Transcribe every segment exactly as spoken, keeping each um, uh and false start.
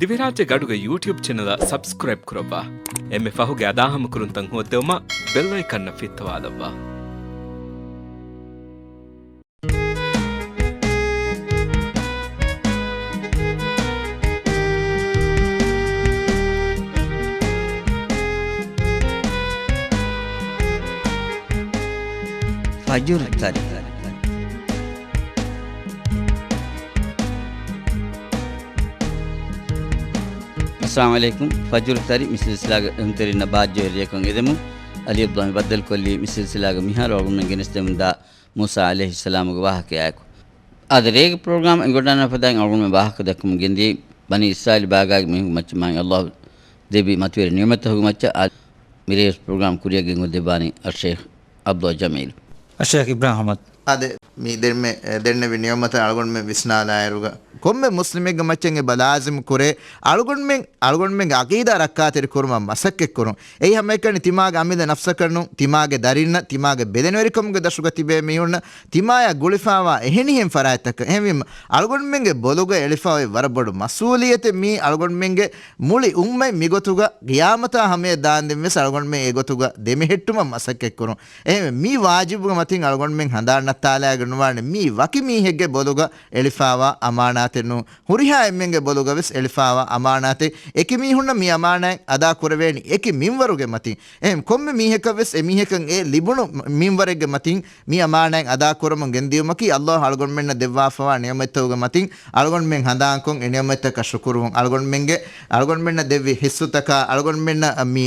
ދިވެހިރާއްޖޭގެ އަޑުގެ ޔޫޓިއުބް ޗެނަލަށް ސަބްސްކްރައިބް ކުރައްވާ. އެންމެ ފަހުގެ އަދާހަމަކުރުންތައް ހޯއްދެވުމަށް ބެލް އައިކަންއަށް ފިއްތަވާލައްވާ. ފަޖުރު ތަރި. އައްސަލާމު ޢަލައިކުމް. ފަޖުރު ތަރި މި ސިލްސިލާގެ އެހުންތެރިންނަށް ބާއްޖަވެރި ރެއަކުން އެދެމުން. އަލީ އަބްދުﷲ މި ބައްދަލުކޮށްލީ މި ސިލްސިލާގެ މިހާރު އަޅުގަނޑުމެން ގެނެސްދެމުންދާ މޫސާ ޢަލައިހިއްސަލާމުގެ ވާހަކަޔާއެކު. އާދެ، ރޭގެ ޕްރޮގްރާމް އެނގިވަޑާން ފަދައިން އަޅުގަނޑުމެން ވާހަކަ ދައްކަމުން ގެންދިޔައީ ބަނީ އިސްރާއީލް ބާގާގެ މީހުން މައްޗަށް މާތް ﷲ ދެއްވި މަތިވެރި ނިޢުމަތްތަކުގެ މައްޗަށް. އާ، މިރޭ ޕްރޮގްރާމް ކުރިއަށް ގެންގޮސްދެއްވާނީ އައްޝޭޚް އަބްދުﷲ ޖަމީލް. އައްޝޭޚް އިބްރާހިމް އަޙްމަދު. އާދެ، މި ދެންމެ، އެ، ދެންނެވި ނިޢުމަތަށް އަޅުގަނޑުމެން ވިސްނާލާއިރުގަ، ކޮންމެ މުސްލިމެއްގެ މައްޗަށް އެބަ ލާޒިމް ކުރޭ، އަޅުގަނޑުމެން، އަޅުގަނޑުމެންގެ ޢަޤީދާ ރައްކާތެރި ކުރުމަށް މަސައްކަތްކުރުން. އެއީ ހަމައެކަނި ތިމާގެ އަމިއްލަ ނަފްސަކަށް ނޫން، ތިމާގެ ދަރިންނަށް، ތިމާގެ ބެލެނިވެރިކަމުގެ ދަށުގަ ތިބޭ މީހުންނަށް، ތިމާޔަށް ގުޅިފާވާ އެހެނިހެން ފަރާތްތަކަށް. އެހެންވީމަ، އަޅުގަނޑުމެންގެ ބޮލުގަ އެޅިފާ އޮތް ވަރަށް ބޮޑު މަސްއޫލިއްޔަތެއް މީ އަޅުގަނޑުމެންގެ މުޅި އުއްމަތް މިގޮތުގަ ޤިޔާމަތާ ހަމަޔަށް ދާންދެން ވެސް އަޅުގަނޑުމެން އެގޮތުގަ ދެމެހެއްޓުމަށް މަސައްކަތްކުރުން. އެހެންވެ، މީ ވާޖިބުގެ މަތިން އަޅުގަނޑުމެން ހަނދާން ނައްތާލާގެން ނުވާނެ، މީ ވަކި މީހެއްގެ ބޮލުގަ އެޅިފާވާ އަމާނާތެއް ނޫން. ހުރިހާ އެންމެންގެ ބޮލުގަ ވެސް އެޅިފާވާ އަމާނާތެއް. އެކި މީހުންނަށް މި އަމާނާތް އަދާ ކުރެވޭނީ އެކި މިންވަރުގެ މަތިން. އެހެން ކޮންމެ މީހަކަށް ވެސް އެ މީހަކަށް އެ ލިބުނު މިންވަރެއްގެ މަތިން މި އަމާނާތް އަދާ ކުރަމުން ގެންދިޔުމަކީ، ﷲ އަޅުގަނޑުމެންނަށް ދެއްވާފަވާ ނިޢުމަތްތަކުގެ މަތިން އަޅުގަނޑުމެން ހަނދާންކޮށް، އެ ނިޢުމަތްތަކަށް ޝުކުރުވުން. އަޅުގަނޑުމެންގެ، އަޅުގަނޑުމެންނަށް ދެއްވި ޙިއްސުތަކާ، އަޅުގަނޑުމެންނަށް މި،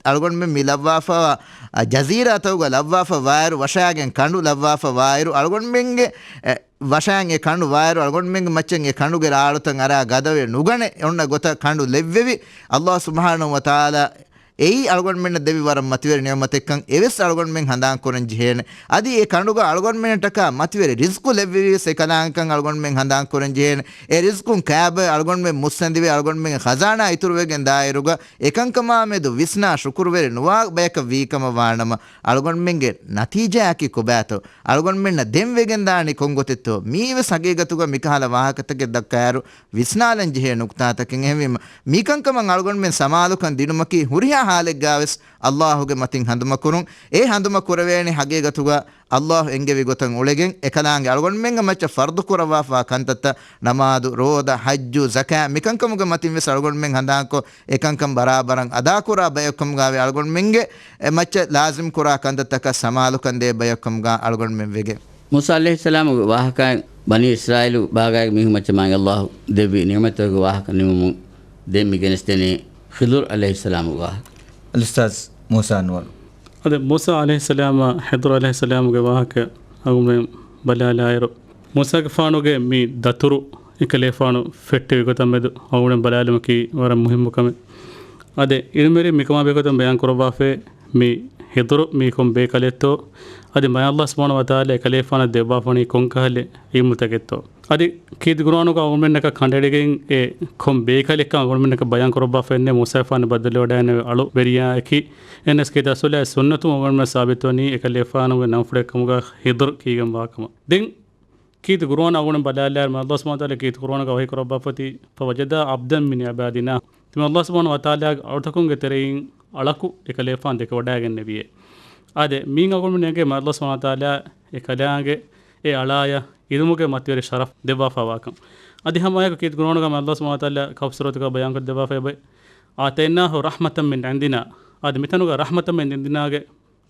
އަޅުގަނޑުމެން މި ލައްވާފަވާ، އަ، ޖަޒީރާތަކުގަ ލައްވާފަ ވާއިރު، ވަށާގެން ކަނޑު ލައްވާފަ ވާއިރު، އަޅުގަނޑުމެންގެ، އެ، ވަށާގެން އެ ކަނޑު ވާއިރު، އަޅުގަނޑުމެންގެ މައްޗަށް އެ ކަނޑުގެ ރާޅުތައް އަރާ ގަދަވެ ނުގަނެ، އޮންނަ ގޮތަށް ކަނޑު ލެއްވެވި، ﷲ ސުބްޙާނަހޫ ވަތަޢާލާ އެއީ އަޅުގަނޑުމެންނަށް ދެއްވި ވަރަށް މަތިވެރި ނިޢުމަތެއްކަން އެވެސް އަޅުގަނޑުމެން ހަނދާން ކުރަން ޖެހޭނެ. އަދި އެ ކަނޑުގަ އަޅުގަނޑުމެންނަށްޓަކާ މަތިވެރި ރިޒްޤު ލެއްވެވީވެސް އެކަލާނގެކަން އަޅުގަނޑުމެން ހަނދާން ކުރަން ޖެހޭނެ. އެ ރިޒްޤުން ކާބޮއެ އަޅުގަނޑުމެން މުއްސަނދިވެ އަޅުގަނޑުމެންގެ ޚަޒާނާ އިތުރުވެގެން ދާއިރުގަ އެކަންކަމާމެދު ވިސްނާ ޝުކުރުވެރި ނުވާ ބަޔަކަށް ވީކަމަށް ވާނަމަ، އަޅުގަނޑުމެންގެ ނަތީޖާއަކީ ކޮބާތޯ؟ އަޅުގަނޑުމެންނަށް ދެން ވެގެންދާނީ ކޮންގޮތެއްތޯ؟ މީވެސް ހަގީގަތުގަ މިކަހަލަ ވާހަކަތަކެއް ދައްކާއިރު، ވިސްނާލަން ޖެހޭ ނުކުތާތަކެއް. އެހެންވީމަ، މިކަންކަމަށް އަޅުގަނޑުމެން ސަމާލުކަން ދިނުމަކީ ހުރިހާ ޙާލެއްގާވެސް ﷲ ގެ މަތިން ހަނދުމަކުރުން. އެ ހަނދުމަ ކުރެވޭނީ ހަގީގަތުގަ ﷲ އެންގެވި ގޮތަށް އުޅެގެން، އެކަލާނގެ އަޅުގަނޑުމެންގެ މައްޗަށް ފަރްޟު ކުރައްވާފާ ކަންތައްތައް، ނަމާދު، ރޯދަ، ޙައްޖު، ޒަކާތް، މިކަންކަމުގެ މަތިން ވެސް އަޅުގަނޑުމެން ހަނދާންކޮށް، އެކަންކަން ބަރާބަރަށް އަދާކުރާ ބަޔަކުކަމުގައި އަޅުގަނޑުމެންގެ މައްޗަށް ލާޒިމް ކުރާ ކަންތައްތަކަށް ސަމާލުކަން ދޭ ބަޔަކުކަމުގަ އަޅުގަނޑުމެން ވެގެން. މޫސާ ޢަލައިހިއްސަލާމުގެ ވާހަކައިން ބަނީ އިސްރާއީލު ބާގާގެ މީހުން މައްޗަށް މާތް ﷲ ދެއްވި ނިޢުމަތްތަކުގެ ވާހަކަ ނިމުމުން ދެން މި ގެނެސްދެނީ ޚިޟުރު ޢަލައިހިއްސަލާމުގެ ވާހަކަ. އަލްއުސްތާޛް މޫސާ އަންވަރު. އަދި މޫސާ ޢަލައިހިއްސަލާމާ ޚިޟުރު ޢަލައިހިއްސަލާމުގެ ވާހަކަ އަޅުގަނޑުމެން ބަލާލާއިރު، މޫސާގެފާނުގެ މި ދަތުރު އެކަލޭފާނު ފެއްޓެވި ގޮތަށް މެދު އަޅުގަނޑުމެން ބަލާލުމަކީ ވަރަށް މުހިއްމު ކަމެއް. އާދެ، ޢިލްމުވެރިން މިކަމާ ބެހޭގޮތުން ބަޔާން ކުރައްވާފައި، މި ޚިޟުރު މީ ކޮން ބޭކަލެއްތޯ؟ އަދި މާތް ﷲ ސުބްޙާނަހޫ ވަތަޢާލާ އެކަލޭފާނަށް ދެއްވާފަވަނީ ކޮންކަހަލަ ޢިލްމުތަކެއްތޯ؟ އަދި ކީރިތި ޤުރުއާނުގަ އަޅުގަނޑުމެންނަކަށް ކަނޑައެޅިގެން އެ ކޮން ބޭކަލެއްކަން އަޅުގަނޑުމެންނަކަށް ބަޔާން ކުރައްވާފައެއްނެއް، މޫސާގެފާނު ބައްދަލުވެވަޑައިގެންނެވި އަޅުވެރިޔާއެކީ. އެހެނަސް ކީރިތި ރަސޫލާގެ ސުންނަތުން އަޅުގަނޑުމެންނަށް ސާބިތުވަނީ އެކަލޭފާނުގެ ނަންފުޅެއް ކަމުގަ ޚިޟުރު ކީގެންވާ ކަމަށް. ދެން ކީރިތި ޤުރުއާން އަޅުގަނޑު ބަލާލާއިރު، މާތް ﷲ ސުބްޙާނަހޫ ވަތަޢާލާ ކީރިތި ޤުރުއާނުގަ ވަޙީ ކުރައްވާފައި ތި، فوجدا عبدا من عبادنا. ތިމަން ﷲ ސުބްޙާނަހޫ ވަތަޢާލާގެ އަޅުތަކުންގެ ތެރެއިން އަޅަކު އެކަލޭފާނު ދެކެވަޑައިގެންނެވިއޭ. އާދެ، މީން އަޅުގަނޑުމެން އެނގޭ މާތް ﷲ ސުބްޙާނަހޫ ވަތަޢާލާ އެކަލާނގެ އެ އަޅާޔަށް ޢިލްމުގެ މަތިވެރި ޝަރަފް ދެއްވާފަވާކަން. އަދި ހަމައެއާއެކު ކީރިތި ޤުރުއާނުގަ މާތް ﷲ ސުބްޙާނަހޫ ވަތަޢާލާ ކަހްފު ސޫރަތުގަ ބަޔާންކޮށްދެއްވާފައި އޮތް، آتيناه رحمة من عندنا. އާދެ، މިތަނުގަ رحمة من عندنا ގެ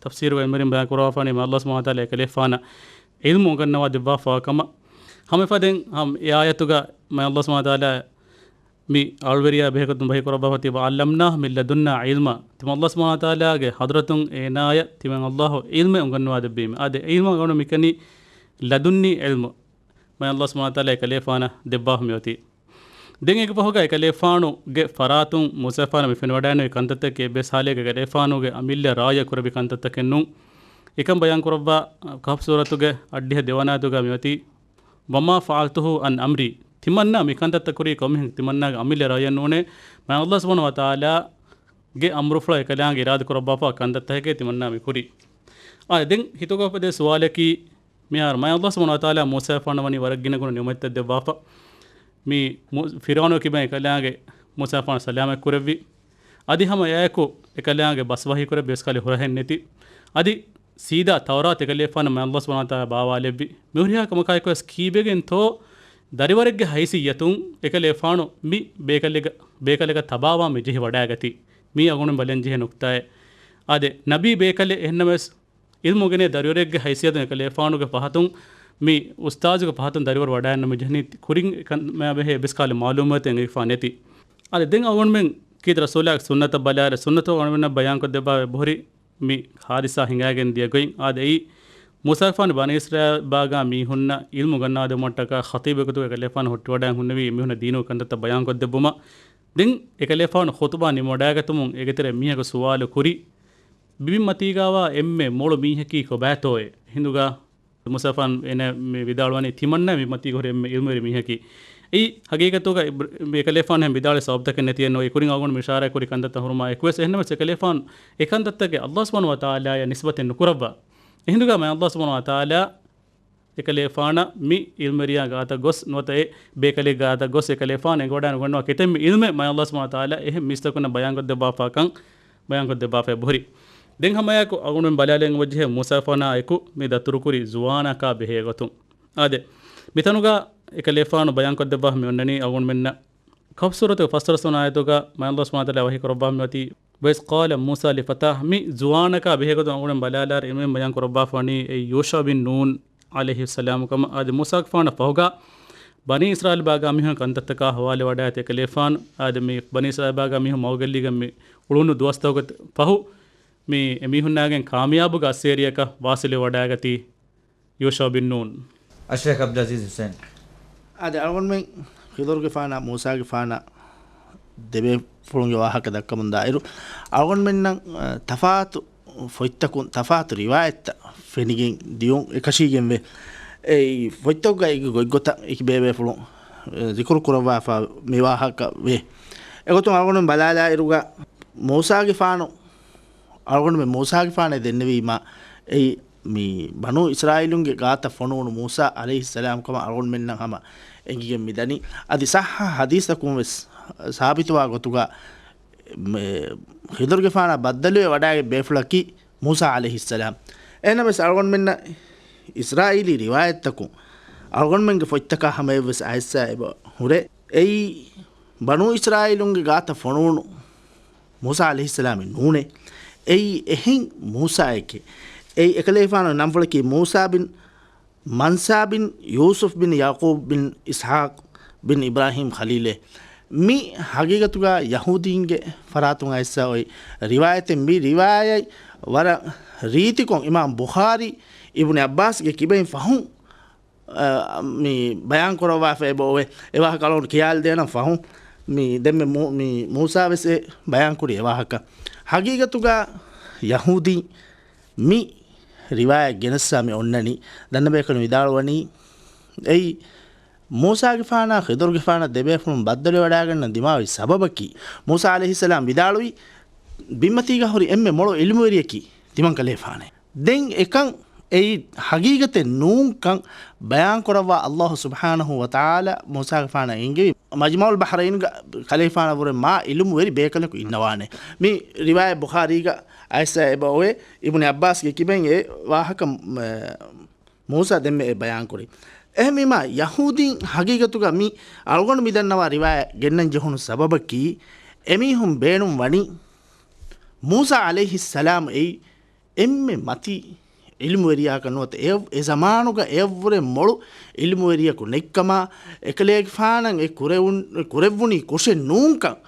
ތަފްސީރުގަ ޢިލްމުވެރިން ބަޔާން ކުރައްވާފަވަނީ މާތް ﷲ ސުބްޙާނަހޫ ވަތަޢާލާ އެކަލޭފާނަށް ޢިލްމު އުނގަންނަވާ ދެއްވާފަވާ ކަމަށް. ހަމަ އެފަދައިން ހަމަ އެ އާޔަތުގަ މާތް ﷲ ސުބްޙާނަހޫ ވަތަޢާލާ މި އަޅުވެރިޔާ ބެހޭގޮތުން ވަޙީ ކުރައްވާފައި ތިބި، وعلمناه من لدنا علما. ތިމަން ﷲ ސުބްޙާނަހޫ ވަތަޢާލާގެ ޙަޟްރަތުން އޭނާޔަށް ތިމަން ﷲ ޢިލްމެއް އުނގަންނަވާ ދެއްވީމެ. އާދެ، ޢިލްމަށް އަޅުގަނޑު މިކަނީ ލަދުންނީ ޢިލްމު. މާތް ﷲ ސުބްޙާނަހޫ ވަތަޢާލާ އެކަލޭފާނަށް ދެއްވާފަ މިއޮތީ. ދެން އޭގެ ފަހުގަ އެކަލޭފާނުގެ ފަރާތުން މޫސާގެފާނަށް މި ފެނިވަޑައިގެންނެވި ކަންތައްތަކެއް އެއްވެސް ޙާލެއްގަ އެކަލޭފާނުގެ އަމިއްލަ ރާއްޔަށް ކުރެއްވި ކަންތައްތަކެއް ނޫން. އެކަން ބަޔާން ކުރައްވާ ކަހްފު ސޫރަތުގެ އަށްޑިހަ ދެވަނަ އާޔަތުގަ މިއޮތީ، وما فعلته عن أمري. ތިމަންނާ މި ކަންތައްތައް ކުރީ ކޮންމެހެން ތިމަންނާގެ އަމިއްލަ ރާއްޔަށް ނޫނޭ، މާތް ﷲ ސުބްޙާނަހޫ ވަތަޢާލާގެ އަމުރުފުޅަށް އެކަލާނގެ އިރާދަ ކުރައްވާފަ ކަންތައްތަކެކޭ ތިމަންނާ މި ކުރީ. އާ، ދެން ހިތުގަ އުފެދޭ ސުވާލަކީ، މިހާރު މާތް ﷲ ސުބްޙާނަހޫ ވަތަޢާލާ މޫސާގެފާނަށް ވަނީ ވަރަށް ގިނަ ގުނަ ނިޢުމަތްތައް ދެއްވާފަ. މި މު-، ފިރްޢައުނު ކިބައިން އެކަލާނގެ މޫސާފާނު ސަލާމަތް ކުރެއްވި. އަދި ހަމަ އެއާއެކު އެކަލާނގެ ބަސް ވަހީ ކުރެއްވި އެސްކަލެ ހުރަހެއް ނެތި. އަދި ސީދާ ތައުރާތު އެކަލޭފާނަށް މާތް ﷲ ސުބްޙާނަހޫ ވަތަޢާލާ ބާވާލެއްވި. މިހުރިހާ ކަމަކާއެކުވެސް ކީއްވެގެންތޯ ދަރިވަރެއްގެ ހައިސިއްޔަތުން އެކަލޭފާނު މި ބޭކަލެއްގަ-، ބޭކަލެއްގަ ތަބާވާ މި ޖެހި ވަޑާގަތީ. މީ އަޅުގަނޑު ބަލަން ޖެހޭ ނުކްތާއެއް. އާދެ، ނަބީ ބޭކަލެއް އެހެންނަމަވެސް އިލްމު ގެނޭ ދަރިވަރެއްގެ ހައިސިއްޔަތުން އެކަލޭފާނުގެ ފަހަތުން މި އުސްތާޒުގެ ފަހަތުން ދަރިވަރު ވަޑާއިންނަ މި ޖެހެނީ ކުރިން އެކަން މާ ބެހޭ އެއްވެސް ކަހަލަ މަޢުލޫމާތެއް އެނގިފާ ނެތި. އާދެ، ދެން އަޅުގަނޑުމެން ކީރިތި ރަސޫލާގެ ސުންނަތަށް ބަލާއިރު ސުންނަތު އަޅުގަނޑުމެންނަށް ބަޔާންކޮށްދެއްވާ އެބަހުރި މި ހާދިސާ ހިނގައިގެން ދިޔަ ގޮތް. އާދެ، އެއީ މޫސާގެފާނު ބަނީ އިސްރާއީލް ބާގާ މީހުންނަށް އިލްމު ގަންނާދެއްވުމަށްޓަކާ ޚަތީބެއް ގޮތުގައި އެކަލޭފާނު ހުއްޓިވަޑައި ހުންނެވީ އެމީހުންނަށް ދީނުގެ ކަންތައްތައް ބަޔާންކޮށްދެއްވުމަށް. ދެން އެކަލޭފާނު ޚުތުބާ ނިމިވަޑައިގަތުމުން އޭގެތެރޭ މީހަކު ސުވާލު ކުރި، ބިންމަތީގާވާ އެންމެ މޮޅު މީހަކީ ކޮބާތޯއޭ؟ ހިނދުގާ މޫސާފާނު އޭނަ މި ވިދާޅުވަނީ ތިމަންނަ ބިންމަތީގަ ހުރި އެންމެ އިލްމުވެރި މީހަކީ. އެއީ ހަގީގަތުގަ އިބްރ-، މި އެކަލޭފާނު އެހެން ވިދާޅުވި ސަބަބުތަކެއް ނެތިއެއްނު. އެ ކުރިން އަޅުގަނޑު އިޝާރާތް ކުރި ކަންތައްތައް ހުރުމާ އެކުވެސް. އެހެންނަމަވެސް އެކަލޭފާނު އެ ކަންތައްތަކެއް ﷲ ސުބްޙާނަހޫ ވަތަޢާލާއަށް ނިސްބަތެއް ނުކުރައްވާ. އެހިނދުގަ މާތް ﷲ ސުބްޙާނަހޫ ވަތަޢާލާ އެކަލޭފާނަށް މި އިލްމުވެރިޔާ ގާތަށް ގޮސް ނުވަތަ އެ ބޭކަލެއް ގާތަށް ގޮސް އެކަލޭފާނު އެނގިވަޑައި ނުގަންނަވާ ކެތެއް މި އިލްމެއް މާތް ﷲ ސުބްޙާނަހޫ ވަތަޢާލާ އެހެން މީސްތަކުންނަށް ބަޔާންކޮށްދެއްވާފާކަން ބަޔާންކޮށްދެއްވާފައި އެބަހުރި. ދެން ހަމައެއާއެކު އަޅުގަނޑުމެން ބަލާލަން އެބަޖެހޭ މޫސާފާނާއެކު މި ދަތުރުކުރި ޒުވާނަކާ ބެހޭގޮތުން. އާދެ، މިތަނުގަ އެކަލޭފާނު ބަޔާންކޮށްދެއްވާފަ މި އޮންނަނީ އަޅުގަނޑުމެންނަށް ކަހްފު ސޫރަތުގެ ފަސްވަނަ އާޔަތުގަ މާތް ﷲ ސުބްޙާނަހޫ ވަތަޢާލާ ވަޙީ ކުރައްވާފަ މިއޮތީ، وَإِذْ قَالَ مُوسَى لِفَتَاهُ، މި ޒުވާނަކާ ބެހޭގޮތުން އަޅުގަނޑުމެން ބަލާލާއިރު އިލްމުވެރިން ބަޔާން ކުރައްވާފަ ވަނީ އެއީ ޔޫޝަޢު ބިން ނޫން ޢަލައިހިއްސަލާމު ކަމަށް. އާދެ، މޫސާގެފާނަށް ފަހުގަ ބަނީ އިސްރާއީލް ބާގާ މީހުން ކަންތައްތަކާ ހަވާލުވެވަޑައިގަތީ އެކަލޭފާނު. އާދެ، މި ބަނީ އިސްރާއީލް ބާގާ މީހުން މަގުގައިލީގެން މި އުޅުނު ދުވަސްތަކުގެ ފަހު މި އެމީހުންނާގެން ކާމިޔާބުގެ އައްސޭރިއަކަށް ވާސިލުވެވަޑައިގަތީ ޔޫޝަޢު ބިން ނޫން. އައްޝައިޚް ޢަބްދުލް ޢަޒީޒް ޙުސައިން. އާދެ، އަޅުގަނޑުމެން ޚިޟުރުގެފާނާ މޫސާގެފާނާ ދެބޭފުޅުންގެ ވާހަކަ ދައްކަމުން ދާއިރު، އަޅުގަނޑުމެންނަށް، އަ، ތަފާތު ފޮތްތަކުން ތަފާތު ރިވާޔަތްތައް ފެނިގެން ދިޔުން އެކަށީގެންވޭ. އެއީ ފޮތްތަކުގައި ގޮތްގޮތަށް އެކި ބޭބޭފުޅުން، އެ، ޒިކުރު ކުރައްވާފަ މި ވާހަކަ ވޭ. އެގޮތުން އަޅުގަނޑުމެން ބަލާލާއިރުގަ މޫސާގެފާނު، އަޅުގަނޑުމެން މޫސާގެފާނަށް ދެންނެވީމާ، އެއީ މި ބަނޫ އިސްރާއީލުންގެ ގާތަށް ފޮނުވުނު މޫސާ ޢަލައިހިއްސަލާމް ކަމަށް އަޅުގަނޑުމެންނަށް ހަމަ އެނގިގެން މިދަނީ. އަދި ޞައްޙަ ޙަދީޘްތަކުން ވެސް ސާބިތުވާ ގޮތުގަ، މެ، ޚިޟުރުގެފާނާ ބައްދަލުވެ ވަޑައިގެން ބޭފުޅަކީ މޫސާ ޢަލައިހިއްސަލާމް. އެހެންނަމަވެސް އަޅުގަނޑުމެންނަށް އިސްރާއީލީ ރިވާޔަތްތަކުން އަޅުގަނޑުމެންގެ ފޮތްތަކާ ހަމަޔަށްވެސް އައިސްސާ އެބަ ހުރޭ. އެއީ ބަނޫ އިސްރާއީލުންގެ ގާތަށް ފޮނުވުނު މޫސާ ޢަލައިހިއްސަލާމެއް ނޫނޭ. އެއީ އެހެން މޫސާއެކޭ. އެއީ އެކަލޭފާނުގެ ނަންފުޅަކީ މޫސާ ބިން މަންސާ ބިން ޔޫސުފް ބިން ޔަޢުޤޫބް ބިން އިސްޙާޤް ބިން އިބްރާހީމް ޚަލީލޭ. މި ހަގީގަތުގަ ޔަހޫދީންގެ ފަރާތުން އައިސްސާ އޮތް ރިވާޔަތެއް. މި ރިވާޔަތް ވަރަށް ރީތިކޮށް އިމާމް ބުޚާރީ އިބްނު ޢައްބާސްގެ ކިބައިން ފަހުން އަ، މި ބަޔާން ކުރައްވާފަ އެބަ އޮވޭ. އެ ވާހަކަ އަޅުގަނޑު ކިޔާލަދޭނަން ފަހުން، މި ދެންމެ މޫ-، މި މޫސާ ވެސް އެ ބަޔާން ކުރި އެ ވާހަކަ. ހަގީގަތުގަ ޔަހޫދީން މި ރިވާޔަތް ގެނެއްސާ މި އޮންނަނީ، ދަންނަބޭކަލުން ވިދާޅުވަނީ، އެއީ މޫސާގެފާނާ ޚިޟުރުގެފާނަށް ދެބޭފުޅުން ބައްދަލުވެވަޑައިގަންނަން ދިމާވި ސަބަބަކީ، މޫސާ ޢަލައިހިއްސަލާމް ވިދާޅުވީ، ބިންމަތީގަ ހުރި އެންމެ މޮޅު ޢިލްމުވެރިޔަކީ ތިމަންކަލޭފާނޭ. ދެން އެކަން އެއީ ހަގީގަތެއް ނޫންކަން ބަޔާން ކުރައްވާ ﷲ ސުބްޙާނަހޫ ވަތަޢާލާ މޫސާގެފާނަށް އެންގެވި، މަޖްމަޢުލް ބަޙްރައިންގަ ކަލޭފާނަށްވުރެ މާ ޢިލްމުވެރި ބޭކަލަކު އިންނަވާނެ. މި ރިވާޔަތް ބުޚާރީގަ އައިސްސާ އެބަ އޮވޭ. އިބްނު ޢައްބާސްގެ ކިބައިން އެ ވާހަކަ، މ-، މޫސާ ދެންމެ އެ ބަޔާންކުރީ. އެހެންވީމާ، ޔަހޫދީން ހަގީގަތުގަ މި އަޅުގަނޑު މި ދަންނަވާ ރިވާޔަތް ގެންނަން ޖެހުނު ސަބަބަކީ، އެމީހުން ބޭނުން ވަނީ، މޫސާ ޢަލައިހިއްސަލާމް އެއީ އެންމެ މަތީ ޢިލްމުވެރިޔާކަށް ނުވަތަ އެ، އެ ޒަމާނުގަ އެއަށްވުރެ މޮޅު ޢިލްމުވެރިޔަކު ނެތްކަމާ، އެކަލޭގެފާނަށް އެ ކުރެވުން-، ކުރެއްވުނީ ކުށެއް ނޫންކަން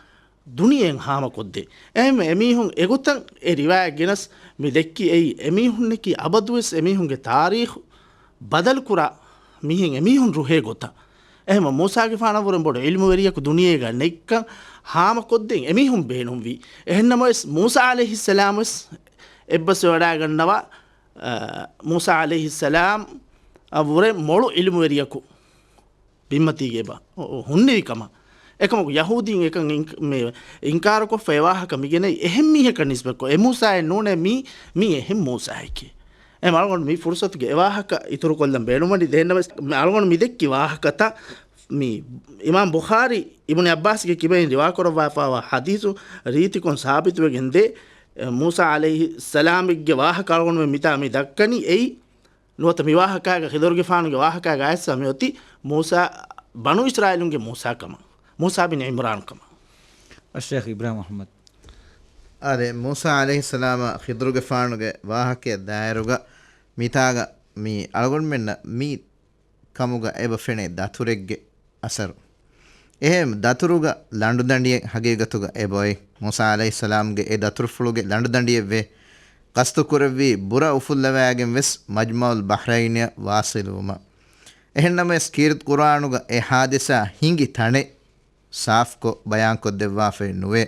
ދުނިޔެއިން ހާމަކޮށްދޭ. އެހެންވެ، އެމީހުން އެގޮތަށް އެ ރިވާޔަތް ގެނަސް މި ދެއްކި އެއީ، އެމީހުންނަކީ އަބަދުވެސް އެމީހުންގެ ތާރީޚު ބަދަލުކުރާ މީހެއް އެމީހުން ރުހޭ ގޮތަށް. އެހެންވެ، މޫސާގެފާނަށްވުރެ ބޮޑު ޢިލްމުވެރިޔަކު ދުނިޔޭގަ ނެތްކަން ހާމަކޮށްދޭން އެމީހުން ބޭނުންވީ. އެހެންނަމަވެސް، މޫސާ ޢަލައިހިއްސަލާމް ވެސް އެއްބަސްވެވަޑައިގަންނަވާ، އަ، މޫސާ ޢަލައިހިއްސަލާމް އަށްވުރެ މޮޅު ޢިލްމުވެރިޔަކު ބިންމަތީގަ އެބަ ހުންނެވި ކަމަށް. އެކަމަކު، ޔަހޫދީން އެކަން އިން-، މެ-، އިންކާރުކޮށްފަ އެ ވާހަކަ މިގެނައީ އެހެން މީހަކަށް ނިސްބަތްކޮށް، އެ މޫސާއެއް ނޫނޭ މީ، މީ އެހެން މޫސާއެކޭ. އެ އަޅުގަނޑު މި ފުރުސަތުގެ އެ ވާހަކަ އިތުރުކޮށްލަން ބޭނުންވަނީ. ދެންނަވެސް އަޅުގަނޑު މި ދެއްކި ވާހަކަތައް މި އިމާމް ބުޚާރީ އިބްނު ޢައްބާސްގެ ކިބައިން ރިވާކުރައްވާފައިވާ ޙަދީޘު ރީތިކޮށް ސާބިތުވެގެން ދޭ. މޫސާ ޢަލައިހިއްސަލާމްގެ ވާހަކަ އަޅުގަނޑުމެން މިތާ މި ދައްކަނީ އެއީ. ނުވަތަ މި ވާހަކާގަ، ޚިޟުރުގެފާނުގެ ވާހަކާގަ އައިސްފަ މިއޮތީ މޫސާ، ބަނޫ އިސްރާއީލުންގެ މޫސާ ކަމަށް، މޫސާ ބިން ޢިމްރާން ކަމަށް. އައްޝައިޚް އިބްރާހިމް އަޙްމަދު. އާދެ، މޫސާ ޢަލައިހިއްސަލާމާ ޚިޟުރުގެފާނުގެ ވާހަކައަށް ދާއިރުގަ މިތާގަ މި އަޅުގަނޑުމެންނަށް މި ކަމުގަ އެބަ ފެނޭ ދަތުރެއްގެ އަސަރު. އެހެން ދަތުރުގަ ލަނޑުދަނޑިއެއް ޙަޤީޤަތުގަ އެބައޮތް. މޫސާ ޢަލައިހިއްސަލާމްގެ އެ ދަތުރުފުޅުގެ ލަނޑުދަނޑިއެއްވޭ. ޤަޞްދު ކުރެއްވީ ބުރަ އުފުއްލަވައިގެން ވެސް މަޖްމަޢުލް ބަޙްރައިންއަށް ވާޞިލުވުމަށް. އެހެންނަމަވެސް ކީރިތި ޤުރުއާނުގަ އެ ޙާދިސާ ހިނގި ތަނެއް ސާފްކޮށް ބަޔާންކޮށްދެއްވާފައެއް ނުވޭ.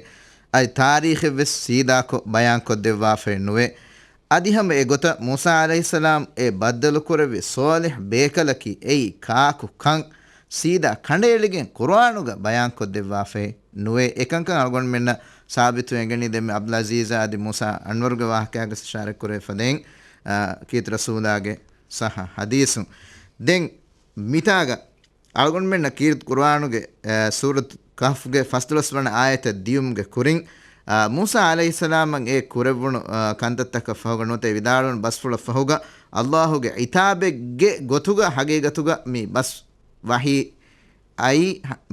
އަދި ތާރީޚެއްވެސް ސީދާކޮށް ބަޔާންކޮށްދެއްވާފައެއް ނުވޭ. އަދި ހަމަ އެގޮތަށް މޫސާ ޢަލައިހިއްސަލާމް އެ ބައްދަލުކުރެއްވި ޞާލިޙް ބޭކަލަކީ އެއީ ކާކު ކަން ސީދާ ކަނޑައެޅިގެން ޤުރުއާނުގަ ބަޔާންކޮށްދެއްވާފައެއް ނުވޭ. އެކަންކަން އަޅުގަނޑުމެންނަށް ސާބިތުވެ އެނގެނީ ދެންމެ ޢަބްދުލް ޢަޒީޒާ އަދި މޫސާ އަންވަރުގެ ވާހަކައިގަސް އިޝާރަތްކުރެވިފަދައިން، އާ، ކީރިތި ރަސޫލާގެ ޞައްޙަ ޙަދީޘުން. ދެން މިތާގަ އަޅުގަނޑުމެންނަށް ކީރިތި ޤުރުއާނުގެ، އެ، ސޫރަތު ކަހްފުގެ ފަސްދޮޅަސް ވަނަ އާޔަތަށް ދިޔުމުގެ ކުރިން، އާ، މޫސާ ޢަލައިހިއްސަލާމަށް އެ ކުރެއްވުނު، އާ، ކަންތައްތަކަށް ފަހުގަ ނުވަތަ ވިދާޅުވުނު ބަސްފުޅަށް ފަހުގަ ﷲ ގެ ޢިތާބެއްގެ ގޮތުގަ ޙަޤީޤަތުގަ މި ބަސް ވަޙީ އައީ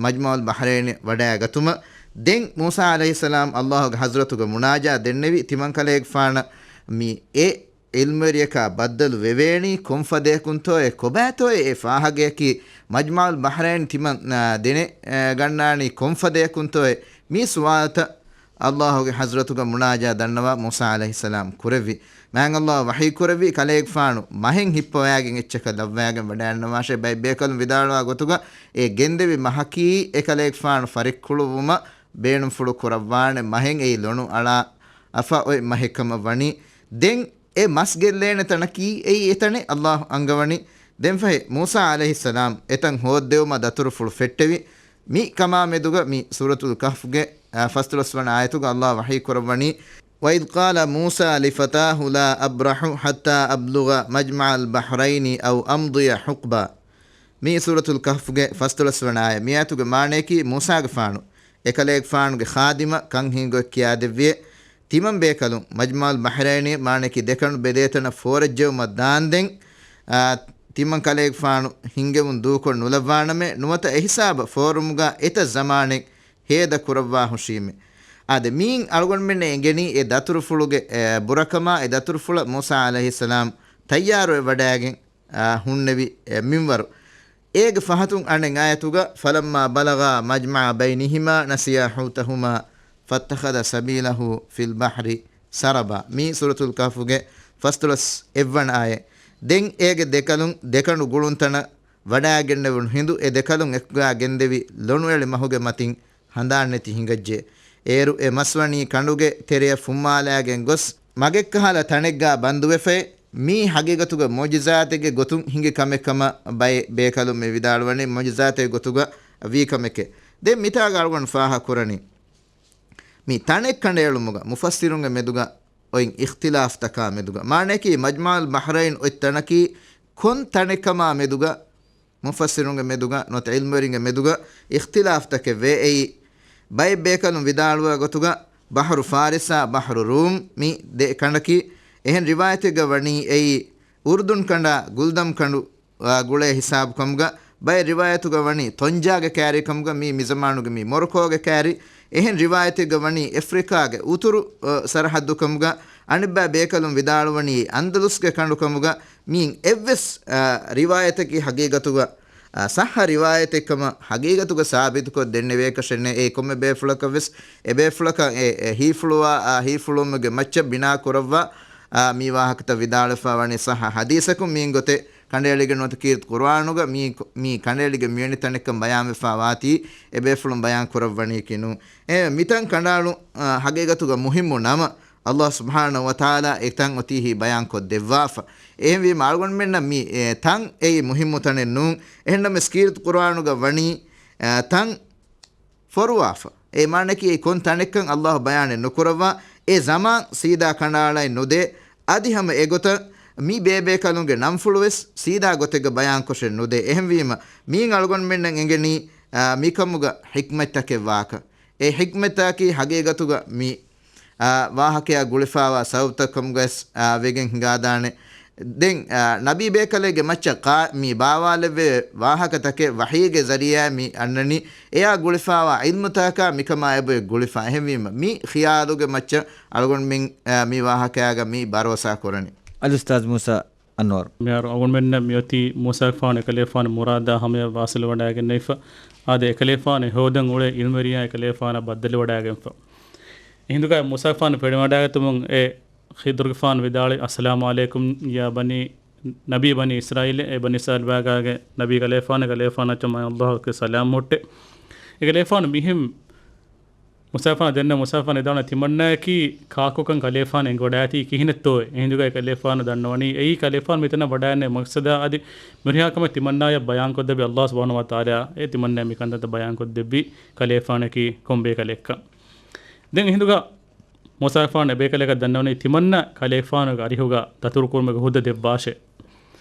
މަޖްމަޢުލް ބަޙްރައިން ވަޑައިގަތުމަށް. ދެން މޫސާ ޢަލައިހިއްސަލާމް ﷲ ގެ ޙަޟްރަތުގަ މުނާޖާ ދެންނެވި ތިމަން ކަލޭގެފާނަށް މި އެ ޢިލްމުވެރިޔަކާ ބައްދަލު ވެވޭނީ ކޮންފަދަޔަކުންތޯއޭ؟ ކޮބާތޯއޭ އެ ފާހަގަޔަކީ؟ މަޖްމަޢުލް ބަޙްރައިން ތިމަން، އާ، ދެނެ، އާ، ގަންނާނީ ކޮންފަދަޔަކުންތޯއޭ؟ މި ސުވާލުތައް ﷲ ގެ ޙަޟްރަތުގަ މުނާޖާ ދަންނަވާ މޫސާ ޢަލައިހިއްސަލާމް ކުރެއްވި. މާތް ﷲ ވަޙީ ކުރެއްވި ކަލޭގެފާނު މަހެއް ހިއްޕަވައިގެން އެއްޗަކަށް ލައްވައިގެން ވަޑައިގަންނަވާށޭ. ބައެއް ބޭކަލުން ވިދާޅުވާ ގޮތުގަ އެ ގެންދެވި މަހަކީ އެ ކަލޭގެފާނު ފަރިއްކުޅުއްވުމަށް ބޭނުންފުޅު ކުރައްވާނެ މަހެއް އެއީ ލޮނު އަޅާ އަފަ އޮތް މަހެއް ކަމަށް ވަނީ. ދެން އެ މަސް ގެއްލޭނެ ތަނަކީ އެއީ އެތަނެއް ﷲ އަންގަވަނީ. ދެންފަހެ މޫސާ ޢަލައިހިއްސަލާމް އެތަން ހޯއްދެވުމަށް ދަތުރުފުޅު ފެއްޓެވި. މި ކަމާ މެދުގަ މި ސޫރަތުލް ކަހްފުގެ، އާ، ފަސްދޮޅަސް ވަނަ އާޔަތުގަ ﷲ ވަޙީ ކުރައްވަނީ، وَإِذْ قَالَ مُوسَىٰ لِفَتَاهُ لَا أَبْرَحُ حَتَّىٰ أَبْلُغَ مَجْمَعَ الْبَحْرَيْنِ أَوْ أَمْضِيَ حُقْبًا. މި ސޫރަތުލް ކަހްފުގެ ފަސްދޮޅަސް ވަނަ އާޔަތް. މި އާޔަތުގެ މާނަޔަކީ މޫސާގެފާނު އެކަލޭގެފާނުގެ ޚާދިމަށް ކަން ހިނގޮތް ކިޔާދެއްވިއޭ، ތިމަން ބޭކަލުން މަޖްމަޢުލް ބަޙްރައިނީ މާނަޔަކީ ދެކަނޑު ބެލޭތަނަށް ފޯރައްޖެއުމަށް ދާންދެން، އާ، ތިމަން ކަލޭގެފާނު ހިންގެވުން ދޫކޮށް ނުލައްވާނަމޭ، ނުވަތަ އެހިސާބަށް ފޯރުމުގަ އެތައް ޒަމާނެއް ހޭދަ ކުރައްވާ ހުށީމޭ. އާދެ، މީން އަޅުގަނޑުމެންނަށް އެނގެނީ އެ ދަތުރުފުޅުގެ، އެ، ބުރަކަމާ އެ ދަތުރުފުޅަށް މޫސާ ޢަލައިހިއްސަލާމް ތައްޔާރުވެ ވަޑައިގެން، އާ، ހުންނެވި، އެ، މިންވަރު. އޭގެ ފަހަތުން އަނެއް އާޔަތުގަ، فَلَمَّا بَلَغَا مَجْمَعَ بَيْنِهِمَا نَسِيَا حُوتَهُمَا فَاتَّخَذَ سَبِيلَهُ فِي الْبَحْرِ سَرَبًا. މީ ސޫރަތުލް ކަހްފުގެ ފަސްދޮޅަސް އެއްވަނަ އާޔަތް. ދެން އޭގެ ދެކަލުން ދެކަނޑު ގުޅުންތަނަށް ވަޑައިގެންނެވުނު ހިނދު އެ ދެކަލުން އެކުގާ ގެންދެވި ލޮނުއެޅި މަހުގެ މަތިން ހަނދާން ނެތި ހިނގައްޖެ. އޭރު އެ މަސް ވަނީ ކަނޑުގެ ތެރެއަށް ފުއްމާލައިގެން ގޮސް، މަގެއްކަހަލަ ތަނެއްގާ ބަންދުވެފައި. މީ ހަގީގަތުގަ މުޢުޖިޒާތެއްގެ ގޮތުން ހިނގި ކަމެއް ކަމަށް ބައެއް ބޭކަލުން މި ވިދާޅުވަނީ، މުޢުޖިޒާތެއްގެ ގޮތުގަ ވީ ކަމެކޭ. ދެން މިތާގަ އަޅުގަނޑު ފާހަ ކުރަނީ، މި ތަނެއް ކަނޑައެޅުމުގަ މުފައްސިރުންގެ މެދުގަ އޮތް އިޚްތިލާފްތަކާ މެދުގަ މާނަޔަކީ މަޖްމަޢުލް ބަޙްރައިން އޮތް ތަނަކީ ކޮން ތަނެއްކަމާ މެދުގަ މުފައްސިރުންގެ މެދުގަ ނުވަތަ ޢިލްމުވެރިންގެ މެދުގަ އިޚްތިލާފްތަކެއް ވޭ. އެއީ، ބައެއް ބޭކަލުން ވިދާޅުވާ ގޮތުގަ، ބަޙްރު ފާރިސާ ބަޙްރު ރޫމް މި ދެ ކަނޑަކީ. އެހެން ރިވާޔަތެއްގަ ވަނީ އެއީ، އުރުދުން ކަނޑާ ގުލްދަމް ކަނޑު، އާ، ގުޅޭ ހިސާބު ކަމުގަ، ބައެއް ރިވާޔަތުގަ ވަނީ ތޮންޖާގެ ކާރި ކަމުގަ، މީ މިޒަމާނުގެ މީ މޮރޮކޯގެ ކާރި. އެހެން ރިވާޔަތެއްގަ ވަނީ އެފްރިކާގެ އުތުރު، އަ، ސަރަހައްދު ކަމުގަ، އަނެއްބައި ބޭކަލުން ވިދާޅުވަނީ އަންދަލުސްގެ ކަނޑު ކަމުގަ. މީން އެއްވެސް، އަ، ރިވާޔަތަކީ ހަގީގަތުގަ، އަ، ޞައްޙަ ރިވާޔަތެއް ކަމަށް ހަގީގަތުގަ ސާބިތުކޮށް ދެންނެވޭކަށެއް ނެތް. އެ ކޮންމެ ބޭފުޅަކަށް ވެސް، އެ ބޭފުޅަކަށް އެ، އެ ހީފުޅުވާ، އާ، ހީފުޅުވުމުގެ މައްޗަށް ބިނާ ކުރައްވާ، އާ، މި ވާހަކަތައް ވިދާޅުވެފަ ވަނީ ޞައްޙަ ޙަދީޘަކުން މީން ގޮތެއް ކަނޑައެޅިގެން ނުވަތަ ކީރިތި ޤުރުއާނުގަ މީ، މީ ކަނޑައެޅިގެން މިވެނި ތަނެއްކަން ބަޔާންވެފަ ވާތީ، އެ ބޭފުޅުން ބަޔާން ކުރައްވަނީކީ ނޫން. އެ މިތަން ކަނޑައަޅު، އާ، ހަގީގަތުގަ މުހިއްމު ނަމަ، ﷲ ސުބްޙާނަހޫ ވަތަޢާލާ އެތަން އޮތީހީ ބަޔާންކޮށް ދެއްވާފަ. އެހެންވީމަ އަޅުގަނޑުމެންނަށް މި، އެ، ތަން އެއީ މުހިއްމު ތަނެއް ނޫން. އެހެންނަމަވެސް ކީރިތި ޤުރުއާނުގަ ވަނީ، އެ، ތަން ފޮރުވާފަ. އެ މާނައަކީ އެ ކޮން ތަނެއްކަން ﷲ ބަޔާނެއް ނުކުރައްވާ، އެ ޒަމާން ސީދާ ކަނޑައަޅައެއް ނުދޭ. އަދި ހަމަ އެގޮތަށް، މި ބޭބޭކަލުންގެ ނަންފުޅު ވެސް ސީދާ ގޮތެއްގަ ބަޔާންކޮށެއް ނުދޭ. އެހެންވީމަ، މީން އަޅުގަނޑުމެންނަށް އެނގެނީ، އާ، މިކަމުގަ ޙިކްމަތްތަކެއް ވާކަށް. އެ ޙިކްމަތްތަކީ ހަގީގަތުގަ މި، އާ، ވާހަކަޔާ ގުޅިފާވާ ސަބަބުތައް ކަމުގަވެސް، އާ، ވެގެން ހިނގާދާނެ. ދެން، އާ، ނަބީ ބޭކަލެއްގެ މައްޗަށް މި ބާވާލެއްވޭ ވާހަކަތަކެއް ވަޙީގެ ޒަރީޢާ މި އަންނަނީ. އެޔާ ގުޅިފާވާ ޢިލްމުތަކާ މިކަމާ އެބޮތް ގުޅިފާ. އެހެންވީމަ، މި ޚިޔާލުގެ މައްޗަށް އަޅުގަނޑުމެން، އާ، މި ވާހަކަޔާގަ މި ބަރޯސާ ކުރަނީ. އަލްއުސްތާޛް މޫސާ އަންވަރު. މިހާރު އަޅުގަނޑުމެންނަށް މިއޮތީ މޫސާގެފާނު އެކަލޭގެފާނު މުރާދާ ހަމަޔަށް ވާސިލުވަޑައިގެންނެވިފަ. އާދެ، އެކަލޭގެފާނު ހޯދަން އުޅޭ ޢިލްމުވެރިޔާ އެކަލޭގެފާނަށް ބައްދަލުވަޑައިގެންފަ. އެހިނދުގައި މޫސާގެފާނު ފެނިވަޑައިގަތުމުން އެ ޚިޟްރުގެފާނު ވިދާޅުވި، "އައްސަލާމު ޢަލައިކުމް ޔާ ބަނީ، ނަބީ ބަނީ އިސްރާއީލް، އޭ ބަނީ އިސްރާއީލް ބާގާގެ ނަބީ ކަލޭގެފާނު، ކަލޭގެފާނަށް މާތް ﷲ ގެ ސަލާމް ހުއްޓޭ." އެކަލޭގެފާނު މިހެން މޫސާގެފާނު ދެންނެވި، މޫސާގެފާނު ވިދާޅުވި، "ތިމަންނައަކީ ކާކުކަން ކަލޭގެފާނު އެނގިވަޑައިގަތީ ކިހިނެއްތޯއޭ؟" އެހިނދުގައި ކަލޭގެފާނު ދަންނަވަނީ، އެއީ ކަލޭގެފާނު މިތަނަށް ވަޑައިގެންނެވި މަޤްޞަދާ އަދި ނުރިހާ ކަމެއް ތިމަންނާޔަށް ބަޔާންކޮށްދެއްވި ﷲ ސުބްޙާނަހޫ ވަތަޢާލާ އެ ތިމަންނާ މި ކަންތައްތައް ބަޔާންކޮށްދެއްވީ ކަލޭގެފާނަކީ ކޮންބޭކަލެއްކަން. ދެން އެހިނދުގަ މޫސާގެފާނު އެބޭކަލަކަށް ދަންނަވަނީ ތިމަންނަ ކަލޭގެފާނުގެ އަރިހުގަ ދަތުރުކުރުމުގެ ހުއްދަ ދެއްވާށޭ.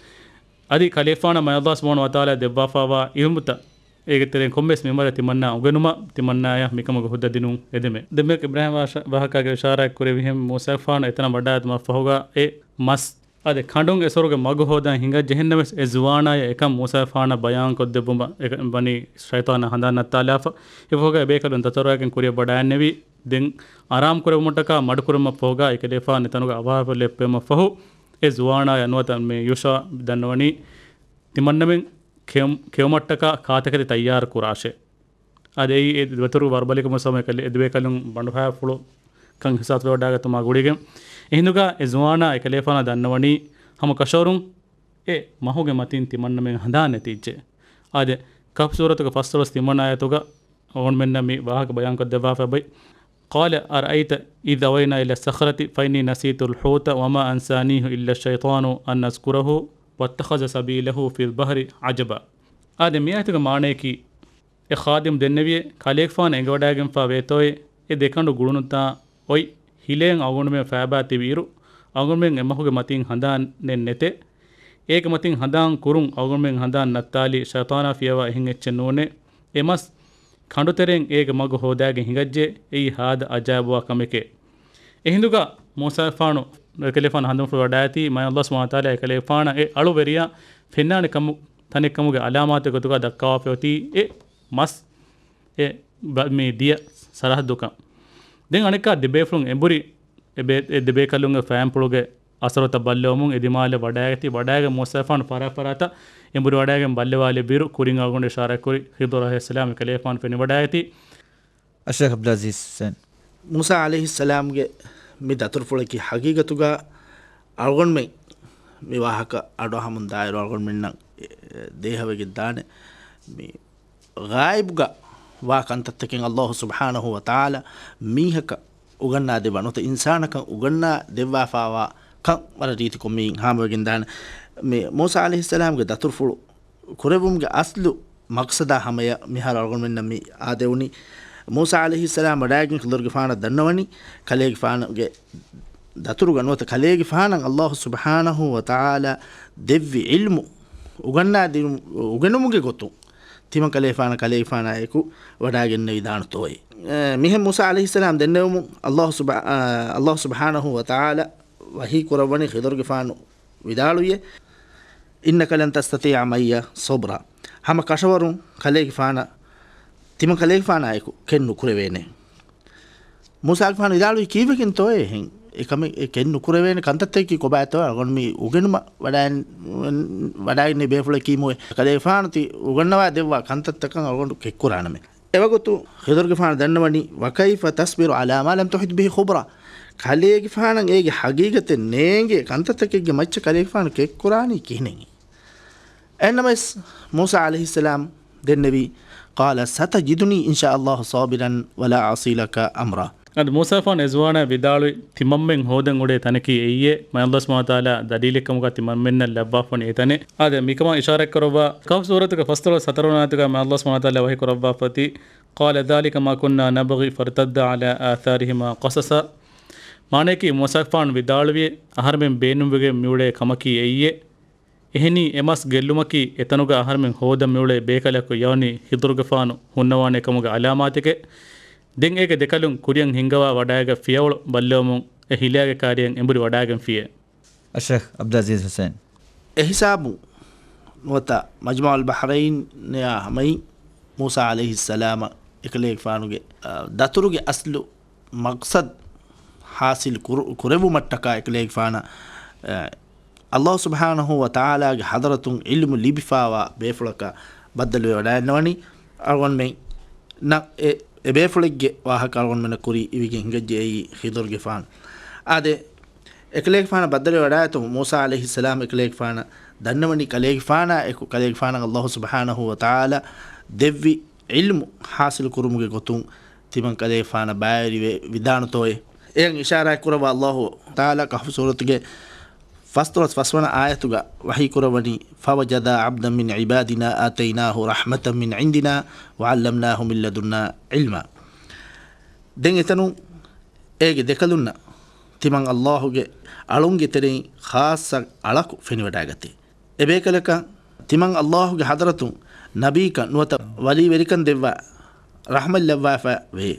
އަދި ކަލޭގެފާނަށް މާތް ﷲ ސުބްޙާނަހޫ ވަތަޢާލާ ދެއްވާފައިވާ ޢިލްމުތައް އޭގެ ތެރެއިން ކޮންމެސް މިންވަރެއް ތިމަންނާ އުނގެނުމަށް ތިމަންނާޔަށް މިކަމުގެ ހުއްދަ ދިނުން އެދެމޭ. ދެންމެ އިބްރާހީމް ވާހަކަ-، ވާހަކައިގެ އިޝާރާތް ކުރެއްވިހެން މޫސާގެފާނު އެތަނަށް ވަޑައިގަތުމަށްފަހުގަ އެ މަސް އާދެ، ކަނޑުން އެ ސޮރުގެ މަގު ހޯދާން ހިނގައްޖެ. އެހެންނަމަވެސް އެ ޒުވާނާޔަށް އެކަން މޫސާގެފާނަށް ބަޔާންކޮށްދެއްވުމަށް އެ ބަނީ ޝައިޠާނާ ހަނދާން ނައްތާލާފަ. އެފަހުގަ އެބޭކަލުން ދަތުރުވެގެން ކުރިޔަށް ވަޑައިގެންނެވި. ދެން އަރާމް ކުރެއްވުމަށްޓަކާ މަޑުކުރުމަށް ފަހުގަ އެކަލޭގެފާނު އެތަނުގަ އަވަހަށް ލެއްޕެވުމަށް ފަހު އެ ޒުވާނާޔަށް ނުވަތަ މި ޔޫޝަޢު ދަންނަވަނީ ތިމަންނަމެން ކެއު-، ކެއުމަށްޓަކާ ކާތަކެތި ތައްޔާރު ކުރާށޭ. އާދެ، އެއީ އެ ދަތުރު ވަރުބަލިކަމުގެ ސަބަބުން އެކަލޭ-، އެ ދެބޭކަލުން ބަނޑުހައިފުޅުކަން އިޙްސާސް ވެވަޑައިގަތުމާ ގުޅިގެން. އެހިނދުގަ އެ ޒުވާނާ އެކަލޭގެފާނަށް ދަންނަވަނީ ހަމަ ކަށަވަރުން އެ މަހުގެ މަތިން ތިމަންނަމެން ހަނދާން ނެތިއްޖެ. އާދެ، ކަހްފް ސޫރަތުގެ ފަސްދޮޅަސް ތިންވަނަ އާޔަތުގަ އަޅުގަނޑުމެންނަށް މި ވާހަކަ ބަޔާންކޮށްދެއްވާފައި އޮތް. قال أرأيت إذ أوينا إلى الصخرة فإني نسيت الحوت وما أنسانيه إلا الشيطان أن أذكره واتخذ سبيله في البحر عجبا. އާދެ، މި އާޔަތުގެ މާނަޔަކީ، އެ ޚާދިމް ދެންނެވިއޭ، ކަލޭގެފާނު އެނގިވަޑައިގެންފާ ވޭތޯއޭ، އެ ދެކަނޑު ގުޅުނުތާ އޮތް ހިލޭން އަޅުގަނޑުމެން ފައިބާ ތިބި އިރު، އަޅުގަނޑުމެން އެ މަހުގެ މަތިން ހަނދާނެއް ނެތޭ. އޭގެ މަތިން ހަނދާން ކުރުން އަޅުގަނޑުމެން ހަނދާން ނައްތާލީ ޝައިޠާނާ ފިޔަވާ އެހެން އެއްޗެއް ނޫނޭ. އެ މަސް ކަނޑުތެރެއިން އޭގެ މަގު ހޯދާގެން ހިނގައްޖެ. އެއީ ހާދަ އަޖާއިބުވާ ކަމެކޭ. އެހިނދުގަ މޫސާގެފާނު އެކަލޭގެފާނު ހަނދުމަފުޅު ވަޑައިގަތީ، މާތް ﷲ ސުބްޙާނަހޫ ވަތަޢާލާ އެކަލޭގެފާނަށް އެ އަޅުވެރިޔާ ފެންނާނެ ކަމު، ތަނެއް ކަމުގެ އަލާމާތެއް ގޮތުގަ ދައްކަވާފައި އޮތީ އެ މަސް އެ ބަ-، މި ދިޔަ ސަރަހައްދުކަން. ދެން އަނެއްކާ ދެބޭފުޅުން އެނބުރި އެ ބޭ-، އެ ދެބޭކަލުންގެ ފައިންޕުޅުގެ އަސަރުތައް ބައްލަވަމުން އެ ދިމާލަށް ވަޑައިގަތީ، ވަޑައިގެން މޫސާގެފާނު ފަރާތް ފަރާތަށް އެނބުރި ވަޑައިގެން ބައްލަވާލެއްވިއިރު، ކުރިން އަޅުގަނޑު އިޝާރާތްކުރި ޚިޟުރު ޢަލައިހިއްސަލާމް އެކަލޭގެފާނު ފެނިވަޑައިގަތީ. އައްޝައިޚް ޢަބްދުލް ޢަޒީޒް ޙުސައިން. މޫސާ ޢަލައިހިއްސަލާމްގެ މި ދަތުރުފުޅަކީ ޙަޤީޤަތުގަ އަޅުގަނޑުމެން މި ވާހަކަ އަޑުއަހަމުން ދާއިރު އަޅުގަނޑުމެންނަށް ދޭހަވެގެން ދާނެ. މި ޣާއިބުގަ ވާ ކަންތައްތަކެއް ﷲ ސުބްޙާނަހޫ ވަތަޢާލާ މީހަކަށް އުގަންނާ ދެއްވާ ނުވަތަ އިންސާނަކަށް އުގަންނާ ދެއްވާފާވާ ކަން ވަރަށް ރީތިކޮށް މިއިން ހާމަވެގެން ދާނެ. މި މޫސާ ޢަލައިހިއްސަލާމްގެ ދަތުރުފުޅު ކުރެއްވުމުގެ އަސްލު މަޤްޞަދާ ހަމަޔަށް މިހާރު އަޅުގަނޑުމެންނަށް މި އާދެވުނީ. މޫސާ ޢަލައިހިއްސަލާމް ވަޑައިގެން ޚިޟުރުގެފާނަށް ދަންނަވަނީ ކަލޭގެފާނުގެ ދަތުރުގަ ނުވަތަ ކަލޭގެފާނަށް ﷲ ސުބްޙާނަހޫ ވަތަޢާލާ ދެއްވި ޢިލްމު އުގަންނާ ދިނު-، އުގެނުމުގެ ގޮތުން ތިމަން ކަލޭގެފާނަށް ކަލޭގެފާނާއެކު ވަޑައިގެންނެވިދާނެތޯއޭ. އެ، މިހެން މޫސާ ޢަލައިހިއްސަލާމް ދެންނެވުމުން ﷲ ސުބް-، އަ، ﷲ ސުބްޙާނަހޫ ވަތަޢާލާ ވަޙީ ކުރައްވަނީ ޚިޟުރުގެފާނު ވިދާޅުވިއޭ، إنك لن تستطيع معي صبرا. ހަމަ ކަށަވަރުން ކަލޭގެފާނަށް، ތިމަން ކަލޭގެފާނާއެކު ކެތް ނުކުރެވޭނެ. މޫސާގެފާނު ވިދާޅުވީ ކީއްވެގެންތޯއޭ އެހެން؟ އެކަމެއް، އެ ކެތް ނުކުރެވޭނެ ކަންތައްތަކަކީ ކޮބާތޯ؟ އަޅުގަނޑު މި އުގެނުމަށް ވަޑައި-، ވަޑައިގެންނެވި ބޭފުޅެއް ކީމުއޭ. ކަލޭގެފާނު ތި އުގަންނަވާ ދެއްވާ ކަންތައްތަކަށް އަޅުގަނޑު ކެތްކުރާނަމޭ. އެވަގުތު ޚިޟުރުގެފާނު ދަންނަވަނީ، وكيف تصبر على ما لم تحط به خبرا. ކަލޭގެފާނަށް އޭގެ ޙަޤީޤަތެއް ނޭނގޭ ކަންތައްތަކެއްގެ މައްޗަށް ކަލޭގެފާނު ކެތްކުރާނީ ކިހިނެއް؟ އެހެންނަމަވެސް، މޫސާ ޢަލައިހިއްސަލާމް ދެންނެވީ، قال ستجدني إن شاء الله صابرا ولا أعصي لك أمرا. އަދި މޫސާގެފާނު އެ ޒުވާނާ ވިދާޅުވި، ތިމަންމެން ހޯދަން އުޅޭ ތަނަކީ އެއީއޭ، މާތް ﷲ ސުބްޙާނަހޫ ވަތަޢާލާ ދަލީލެއްކަމުގަ ތިމަންމެންނަށް ލައްވާފަވަނީ އެތަނެއް. އާދެ، މިކަމަށް އިޝާރަތްކުރައްވާ، ކަހްފް ސޫރަތުގެ ފަސްދޮޅަސް ހަތަރުވަނަ އާޔަތުގަ މާތް ﷲ ސުބްޙާނަހޫ ވަތަޢާލާ ވަޙީ ކުރައްވާފައޮތީ، قال ذلك ما كنا نبغي فارتدا على آثارهما قصصا. މާނަޔަކީ މޫސާގެފާނު ވިދާޅުވިއޭ، އަހަރެމެން ބޭނުންވެގެން މިއުޅޭ ކަމަކީ އެއީއޭ. އެހެނީ އެ މަސް ގެއްލުމަކީ އެތަނުގަ އަހަރެމެން ހޯދަން މިއުޅޭ ބޭކަލަކު ޔަޢުނީ ޚިޟުރުގެފާނު ހުންނަވާނޭ ކަމުގެ ޢަލާމާތެކޭ. ދެން އޭގެ ދެކަލުން ކުރިއަށް ހިންގަވާ ވަޑައިގަތް ފިޔަވަޅު ބައްލަވަމުން އެ ހިލާގެ ކާރިއަށް އެނބުރި ވަޑައިގެންފިއޭ. އައްޝައިޚް ޢަބްދުލް ޢަޒީޒް ޙުސައިން. އެ ހިސާބުން ނުވަތަ މަޖްމަޢުލް ބަޙްރައިން އާ ހަމައިން މޫސާ ޢަލައިހިއްސަލާމަށް އެކަލޭގެފާނުގެ، އަ، ދަތުރުގެ އަސްލު މަޤްޞަދު ޙާޞިލު ކުރު-، ކުރެއްވުމަށްޓަކާ އެކަލޭގެފާނަށް، އަ، ﷲ ސުބްޙާނަހޫ ވަތަޢާލާގެ ޙަޟްރަތުން ޢިލްމު ލިބިފާވާ ބޭފުޅަކަށް ބައްދަލުވެވަޑައިގަންނަވަނީ. އަޅުގަނޑުމެން ނަ-، އެ، އެ ބޭފުޅެއްގެ ވާހަކަ އަޅުގަނޑުމެންނަށް ކުރީ އިވިގެން ހިނގައްޖެ އެއީ ޚިޟުރުގެފާނު. އާދެ، އެކަލޭގެފާނަށް ބައްދަލުވެވަޑައިގަތުމުން މޫސާ ޢަލައިހިއްސަލާމް އެކަލޭގެފާނަށް ދަންނަވަނީ ކަލޭގެފާނާ އެކު ކަލޭގެފާނަށް ﷲ ސުބްޙާނަހޫ ވަތަޢާލާ ދެއްވި ޢިލްމު ޙާޞިލު ކުރުމުގެ ގޮތުން ތިމަން ކަލޭގެފާނަށް ބައިވެރިވެ ވިދާނުތޯއޭ. އެއަށް އިޝާރާތް ކުރައްވާ ﷲ ތަޢާލާ ކަހްފު ސޫރަތުގެ ފަސްދޮޅަސް ފަސްވަނަ އާޔަތުގަ ވަޙީ ކުރައްވަނީ، فوجدا عبدا من عبادنا آتيناه رحمة من عندنا وعلمناه من لدنا علما. ދެން އެތަނުން އޭގެ ދެކަލުންނަށް ތިމަން ﷲ ގެ އަޅުންގެ ތެރެއިން ޚާއްޞަ އަޅަކު ފެނިވަޑައިގަތީ. އެބޭކަލަކަށް ތިމަން ﷲ ގެ ޙަޟްރަތުން ނަބީކަން ނުވަތަ ވަލީވެރިކަން ދެއްވާ ރަޙްމަތް ލައްވާފަ ވޭ.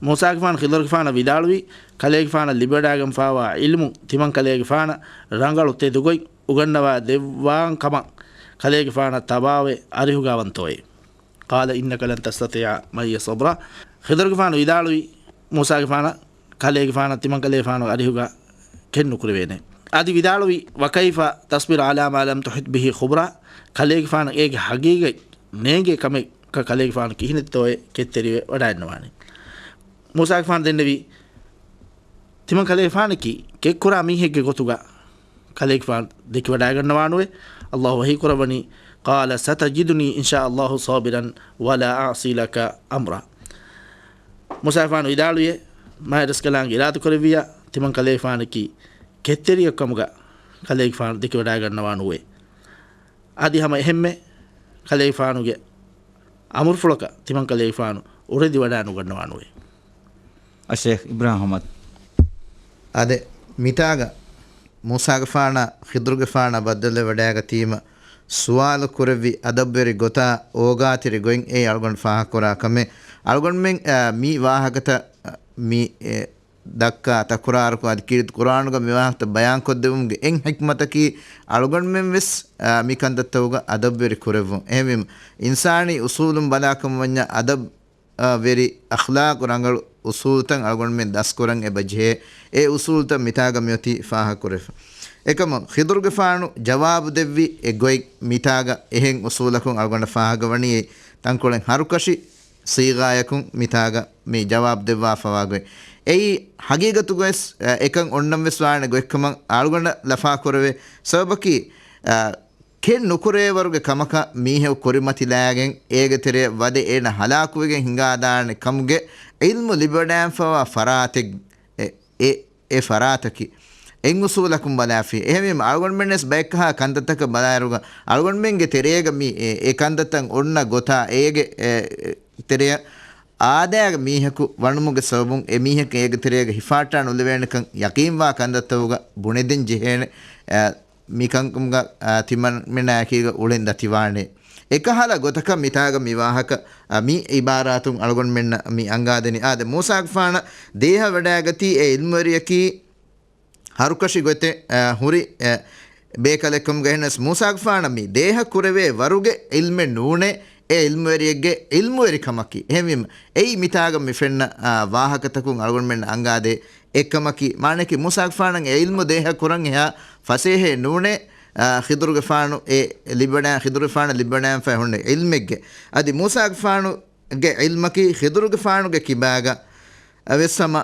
މޫސާގެފާނު ޚިޟުރުގެފާނަށް ވިދާޅުވީ، ކަލޭގެފާނަށް ލިބިވަޑައިގެންފާވާ ޢިލްމު ތިމަން ކަލޭގެފާނަށް ރަނގަޅު ތެދުގޮތް އުގަންނަވާ ދެއްވާން ކަމަށް ކަލޭގެފާނަށް ތަބާވެ އަރިހުގަ ވަންތޯއޭ. قال إنك لن تستطيع معي صبرا. ޚިޟުރުގެފާނު ވިދާޅުވީ، މޫސާގެފާނަށް ކަލޭގެފާނަށް ތިމަން ކަލޭގެފާނު އަރިހުގަ ކެތް ނުކުރެވޭނެ. އަދި ވިދާޅުވީ، وكيف تصبر على ما لم تحط به خبرا؟ ކަލޭގެފާނަށް އޭގެ ހަގީގަތް ނޭނގޭ ކަމެއް ކަ-، ކަލޭގެފާނު ކިހިނެއްތޯއޭ ކެތްތެރިވެ ވަޑައިންނަވާނެ. މޫސާގެފާނު ދެންނެވީ، ތިމަން ކަލޭގެފާނަކީ ކެތްކުރާ މީހެއްގެ ގޮތުގަ ކަލޭގެފާނު ދެކިވަޑައިގަންނަވާނުވެ. ﷲ ވަޙީ ކުރައްވަނީ، قال ستجدني إن شاء الله صابرا ولا أعصي لك أمرا. މޫސާގެފާނު ވިދާޅުވިއޭ، މާތް ރަސްކަލާނގެ އިރާދަކުރެއްވިއްޔާ، ތިމަން ކަލޭގެފާނަކީ ކެތްތެރިއެއް ކަމުގަ ކަލޭގެފާނު ދެކިވަޑައިގަންނަވާނުވޭ. އަދި ހަމަ އެހެންމެ ކަލޭގެފާނުގެ އަމުރުފުޅަކަށް ތިމަން ކަލޭގެފާނު އުރެދިވަޑައިނުގަންނަވާނުވޭ. އައްޝައިޚް އިބްރާހިމް އަޙްމަދު. އާދެ، މިތާގަ މޫސާގެފާނާ ޚިޟުރުގެފާނާ ބައްދަލުވެވަޑައިގަތީމަ ސުވާލު ކުރެއްވި އަދަބުވެރި ގޮތާ އޯގާތެރި ގޮތް އެއީ އަޅުގަނޑު ފާހަގަކުރާ ކަމެއް. އަޅުގަނޑުމެން، އާ، މި ވާހަކަތައް، މި، އެ، ދައްކާ ތަކުރާރުކޮށް، އަދި ކީރިތި ޤުރްއާނުގަ މި ވާހަކަތައް ބަޔާންކޮށްދެވުމުގެ އެއް ޙިކްމަތަކީ، އަޅުގަނޑުމެން ވެސް، އާ، މި ކަންތައްތަކުގަ އަދަބުވެރި ކުރެއްވުން. އެހެންވީމަ، އިންސާނީ އުޞޫލުން ބަލާކަމަށް ވަންޏާ އަދަބު، އާ، ވެރި އަޚްލާޤު ރަނގަޅު އުޞޫލުތައް އަޅުގަނޑުމެން ދަސްކުރަން އެބަ ޖެހޭ. އެ އުޞޫލުތައް މިތާގަ މިއޮތީ ފާހަގަކުރެފަ. އެކަމަކު، ޚިޟުރުގެފާނު ޖަވާބު ދެއްވި އެ ގޮތް މިތާގަ އެހެން އުޞޫލަކުން އަޅުގަނޑަށް ފާހަގަވަނީ ތަންކޮޅެއް ހަރުކަށި ސީޣާޔަކުން މިތާގަ މި ޖަވާބު ދެއްވާފަވާ ގޮތް. އެއީ ހަގީގަތުގަވެސް، އެ، އެކަން އޮންނަންވެސް ވާނެ ގޮތްކަމަށް އަޅުގަނޑަށް ލަފާކުރެވޭ. ސަބަބަކީ، އަ، ކެތް ނުކުރޭވަރުގެ ކަމަކަށް މީހަކު ކުރިމަތިލާގެން އޭގެ ތެރެއަށް ވަދެ އޭނަ ހަލާކުވެގެން ހިނގާދާނެ ކަމުގެ ޢިލްމު ލިބިވަޑައިގެންފަވާ ފަރާތެއް، އެ، އެ، އެ ފަރާތަކީ އެއް އުޞޫލަކުން ބަލާފި. އެހެންވީމަ، އަޅުގަނޑުމެންވެސް ބައެއްކަހަލަ ކަންތައްތަކަށް ބަލާއިރުގަ، އަޅުގަނޑުމެންގެ ތެރޭގަ މި އެ، އެ ކަންތައްތައް އޮންނަ ގޮތާ އޭގެ، އެ، އެ، ތެރެއަށް އާދައިގެ މީހަކު ވަނުމުގެ ސަބަބުން އެ މީހަކަށް އޭގެ ތެރޭގަ ހިފާއްޓާ ނުލެވޭނެކަން ޔަޤީންވާ ކަންތައްތަކުގަ ބުނެދޭން ޖެހޭނެ، އެ، މިކަންކަމުގަ، އާ، ތިމަންމެނާއެކީގަ އުޅެން ދަތިވާނެ. އެކަހަލަ ގޮތަކަށް މިތާގަ މި ވާހަކަ، އާ، މި ޢިބާރާތުން އަޅުގަނޑުމެންނަށް މި އަންގާދެނީ. އާދެ، މޫސާގެފާނަށް ދޭހަވެވަޑައިގަތީ އެ ޢިލްމުވެރިޔަކީ ހަރުކަށި ގޮތެއް، އާ، ހުރި، އާ، ބޭކަލެއްކަމުގަ. އެހެނަސް މޫސާގެފާނަށް މި ދޭހަ ކުރެވޭ ވަރުގެ ޢިލްމެއް ނޫނޭ، އެ ޢިލްމުވެރިއެއްގެ ޢިލްމުވެރިކަމަކީ. އެހެންވީމަ، އެއީ މިތާގަ މި ފެންނަ، އާ، ވާހަކަތަކުން އަޅުގަނޑުމެންނަށް އަންގާދޭ އެއްކަމަކީ، މާނައަކީ، މޫސާގެފާނަށް އެ ޢިލްމު ދޭހަ ކުރަން އެހާ ފަސޭހައެއް ނޫނޭ، އާ، ޚިޟުރުގެފާނު އެ ލިބިވަޑައި-، ޚިޟުރުގެފާނަށް ލިބިވަޑައިގެންފައި ހުންނަ ޢިލްމެއްގެ. އަދި މޫސާގެފާނުގެ ޢިލްމަކީ ޚިޟުރުގެފާނުގެ ކިބާގަ އަވެސް ހަމަ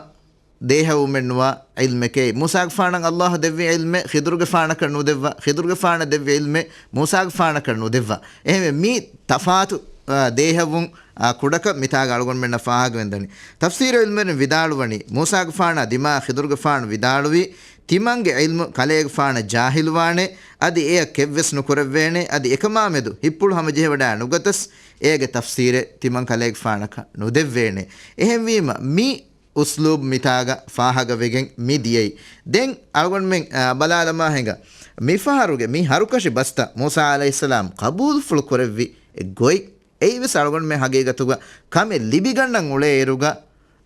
ދޭހަވުމެއްނުވާ ޢިލްމެކޭ. މޫސާގެފާނަށް ﷲ ދެއްވި ޢިލްމެއް ޚިޟުރުގެފާނަކަށް ނުދެއްވާ، ޚިޟުރުގެފާނަށް ދެއްވި ޢިލްމެއް މޫސާގެފާނަކަށް ނުދެއްވާ. އެހެންވެ، މި ތަފާތު، އާ، ދޭހަވުން، އާ، ކުޑަކަށް މިތާގަ އަޅުގަނޑުމެންނަށް ފާހަގަވެންދަނީ. ތަފްސީރު ޢިލްމުވެރިން ވިދާޅުވަނީ، މޫސާގެފާނާ ދިމާ ޚިޟުރުގެފާނު ވިދާޅުވީ، ތިމަންގެ ޢިލްމު ކަލޭގެފާނަށް ޖާހިލުވާނެ، އަދި އެޔަށް ކެތްވެސް ނުކުރެއްވޭނެ، އަދި އެކަމާމެދު ހިތްޕުޅު ހަމަޖެހިވަޑައި ނުގަތަސް، އޭގެ ތަފްސީރެއް ތިމަން ކަލޭގެފާނަކަށް ނުދެއްވޭނެ. އެހެންވީމަ، މި އުސްލޫބް މިތާގަ ފާހަގަވެގެން މި ދިޔައީ. ދެން އަޅުގަނޑުމެން، އާ، ބަލާލަމާ ހިނގާ، މިފަހަރުގެ މި ހަރުކަށި ބަސްތައް މޫސާ ޢަލައިހިއްސަލާމް ޤަބޫލުފުޅު ކުރެއްވި ގޮތް، އެއީވެސް އަޅުގަނޑުމެން ހަގީގަތުގަ ކަމެއް ލިބިގަންނަން އުޅޭ އިރުގަ،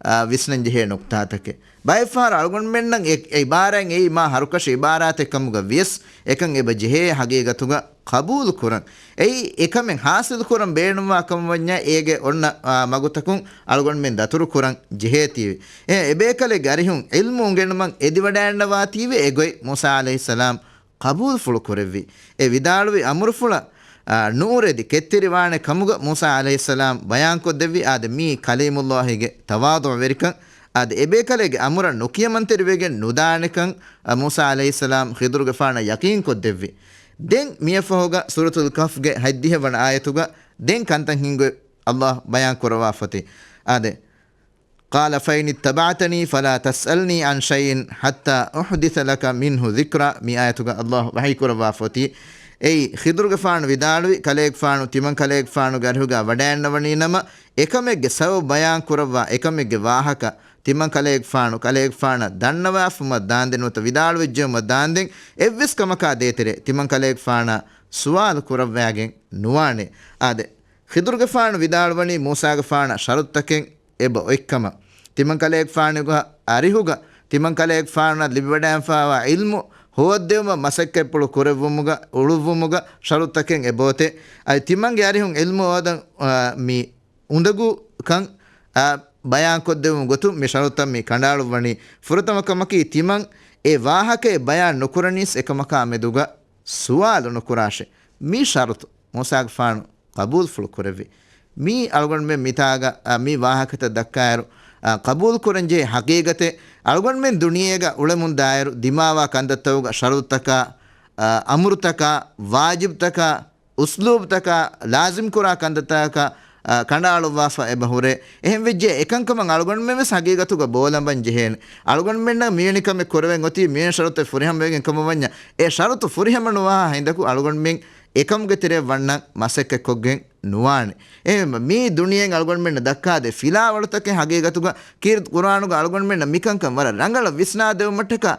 އާ، ވިސްނަން ޖެހޭ ނުކްތާތަކެއް. ބައެއްފަހަރު އަޅުގަނޑުމެންނަށް އެ، އެ އިބާރާތް އެއީ މާ ހަރުކަށި އިބާރާތެއް ކަމުގަ ވިޔަސް، އެކަން އެބަ ޖެހޭ ހަގީގަތުގަ ޤަބޫލު ކުރަން. އެއީ އެކަމެއް ޙާޞިލު ކުރަން ބޭނުންވާ ކަމަށް ވަންޏާ، އޭގެ އޮންނަ، އާ، މަގުތަކުން އަޅުގަނޑުމެން ދަތުރު ކުރަން ޖެހޭތީވެ. އެ އެބޭކަލެއްގެ އަރިހުން ޢިލްމު އުނގެނުމަށް އެދިވަޑައިންނަވާތީވެ އެ ގޮތް މޫސާ ޢަލައިހިއްސަލާމް ޤަބޫލުފުޅު ކުރެއްވި. އެ ވިދާޅުވި އަމުރުފުޅަށް، އާ، ނުއުރެދި ކެތްތެރިވާނެ ކަމުގަ މޫސާ ޢަލައިހިއްސަލާމް ބަޔާންކޮށްދެއްވި. އާދެ، މީ ކަލީމުﷲ ގެ ތަވާޟުޢުވެރިކަން. އާދެ، އެބޭކަލެއްގެ އަމުރަށް ނުކިޔަމަންތެރިވެގެން ނުދާނެކަން، އަ، މޫސާ ޢަލައިހިއްސަލާމް ޚިޟުރުގެފާނަށް ޔަޤީންކޮށްދެއްވި. ދެން މިއަށްފަހުގަ ސޫރަތުލް ކަހްފްގެ ހަތްދިހަ ވަނަ އާޔަތުގަ ދެން ކަންތައް ހިންގުވެ ﷲ ބަޔާން ކުރައްވާފަތި. އާދެ، قَالَ فَإِنِ اتَّبَعْتَنِي فَلَا تَسْأَلْنِي عَنْ شَيْءٍ حَتَّى أُحْدِثَ لَكَ مِنْهُ ذِكْرًا. މި އާޔަތުގަ ﷲ ވަޙީ ކުރައްވާފަތި. އެއީ، ޚިޟުރުގެފާނު ވިދާޅުވި، ކަލޭގެފާނު، ތިމަން ކަލޭގެފާނުގެ އަރިހުގަ ވަޑައިންނަވަނީ ނަމަ، އެކަމެއްގެ ސަބަބު ބަޔާން ކުރައްވާ، އެކަމެއްގެ ވާހަކަ، ތިމަން ކަލޭގެފާނު، ކަލޭގެފާނަށް ދަންނަވާފުމަށް ދާންދެން ނުވަތަ ވިދާޅުވެއްޖެއުމަށް ދާންދެން އެއްވެސް ކަމަކާ ދޭތެރޭ، ތިމަން ކަލޭގެފާނަށް ސުވާލު ކުރައްވާގެން ނުވާނެ. އާދެ، ޚިޟުރުގެފާނު ވިދާޅުވަނީ މޫސާގެފާނަށް ޝަރުތުތަކެއް އެބަ އޮތްކަމަށް. ތިމަން ކަލޭގެފާނުގެ އަރިހުގަ ތިމަން ކަލޭގެފާނަށް ލިބިވަޑައިފާވާ ޢިލްމު ހޯއްދެވުމަށް މަސައްކަތްޕުޅު ކުރެއްވުމުގަ، އުޅުއްވުމުގަ ޝަރުތުތަކެއް އެބައޮތޭ. އަދި ތިމަންގެ އަރިހުން ޢިލްމު ހޯދަން، އާ، މި އުނދަގޫކަން، އާ، ބަޔާންކޮށްދެވުމުގެ ގޮތުން މި ޝަރުތައް މި ކަނޑައަޅުއްވަނީ. ފުރަތަމަ ކަމަކީ، ތިމަން އެ ވާހަކައެއް ބަޔާން ނުކުރަނީސް އެކަމަކާ މެދުގަ ސުވާލު ނުކުރާށޭ. މި ޝަރުތު މޫސާގެފާނު ޤަބޫލުފުޅު ކުރެއްވި. މީ އަޅުގަނޑުމެން މިތާގަ، އާ، މި ވާހަކަތައް ދައްކާއިރު، އާ، ޤަބޫލު ކުރަންޖެހޭ ހަގީގަތެއް. އަޅުގަނޑުމެން ދުނިޔޭގަ އުޅެމުން ދާއިރު ދިމާވާ ކަންތައްތަކުގަ ޝަރުތުތަކާ، އާ، އަމުރުތަކާ، ވާޖިބުތަކާ، އުސްލޫބުތަކާ، ލާޒިމް ކުރާ ކަންތައްތަކަކާ، އާ، ކަނޑައަޅުއްވާފަ އެބަ ހުރޭ. އެހެން ވެއްޖެ އެކަންކަމަށް އަޅުގަނޑުމެން ވެސް ހަގީގަތުގަ ބޯލަނބަން ޖެހޭނެ. އަޅުގަނޑުމެންނަށް މިވެނި ކަމެއް ކުރެވެން އޮތީ މިވެނި ޝަރުތެއް ފުރިހަމަވެގެން ކަމަށް ވަންޏާ، އެ ޝަރުތު ފުރިހަމަ ނުވާ ހިނދަކު އަޅުގަނޑުމެން އެކަމުގެ ތެރެއަށް ވަންނަން މަސައްކަތްކޮށްގެން ނުވާނެ. އެހެން މީ ދުނިޔެއިން އަޅުގަނޑުމެންނަށް ދައްކާދޭ ފިލާވަޅުތަކެއް ހަގީގަތުގަ ކީރިތި ޤުރުއާނުގަ އަޅުގަނޑުމެންނަށް މިކަންކަން ވަރަށް ރަނގަޅަށް ވިސްނާދެވުމަށްޓަކާ،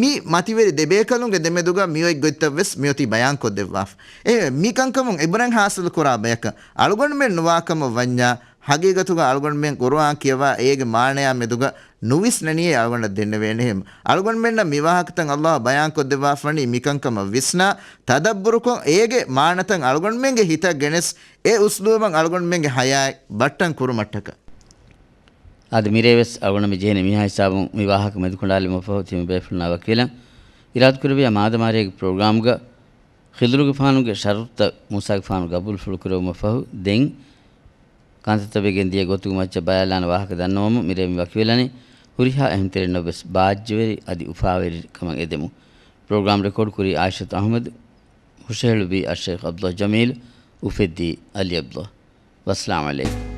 މި މަތިވެރި ދެބޭކަލުންގެ ދެމެދުގަ މިއޮތް ގޮތްތައް ވެސް މިއޮތީ ބަޔާންކޮށްދެއްވާފަ. އެ މިކަންކަމުން އިބްރަތް ހާސިލު ކުރާ ބަޔަކަށް އަޅުގަނޑުމެން ނުވާކަމަށް ވަންޏާ، ހަގީގަތުގަ އަޅުގަނޑުމެން ޤުރުއާން ކިޔަވާ އޭގެ މާނަޔާ މެދުގަ ނުވިސްނަނީއޭ އަޅުގަނޑަށް ދެންނެވޭނެހެން. އަޅުގަނޑުމެންނަށް މި ވާހަކަތައް ﷲ ބަޔާންކޮށްދެއްވާފަނީ މިކަންކަމަށް ވިސްނާ، ތަދައްބުރުކޮށް އޭގެ މާނަތައް އަޅުގަނޑުމެންގެ ހިތަށް ގެނެސް، އެ އުސްލޫބަށް އަޅުގަނޑުމެންގެ ހަޔާތް ބައްޓަން ކުރުމަށްޓަކަ. އަދި މިރޭވެސް އަޅުގަނޑަށް މި ޖެހެނީ މިހާ ހިސާބުން މި ވާހަކަ މެދުކޮނޑާލުމަށްފަހު ތިމަން ބޭފުޅުންނާ ވަކިވެލަން. އިރާދަކުރެއްވިޔާ މާދަމާރޭގެ ޕްރޮގްރާމްގަ ޚިޟުރުގެފާނުގެ ޝަރުތުތައް މޫސާގެފާނު ޤަބޫލުފުޅު ކުރެއްވުމަށްފަހު ދެން ކަންތައްތައް ވެގެން ދިޔަ ގޮތުގެ މައްޗަށް ބަލާލާނެ ވާހަކަ ދަންނަވަމުން މިރޭ މި ވަކިވެލަނީ. ހުރިހާ އެހުންތެރިންނަށް ވެސް ބާއްޖަވެރި އަދި އުފާވެރި ކަމަށް އެދެމުން. ޕްރޮގްރާމް ރެކޯޑް ކުރީ އާއިޝަތު އަޙްމަދު، ހުށަހެޅުއްވީ އައްޝައިޚް ޢަބްދުﷲ ޖަމީލު، އުފެއްދީ ޢަލީ ޢަބްދުﷲ. ވައްސަލާމް ޢަލައިކުމް.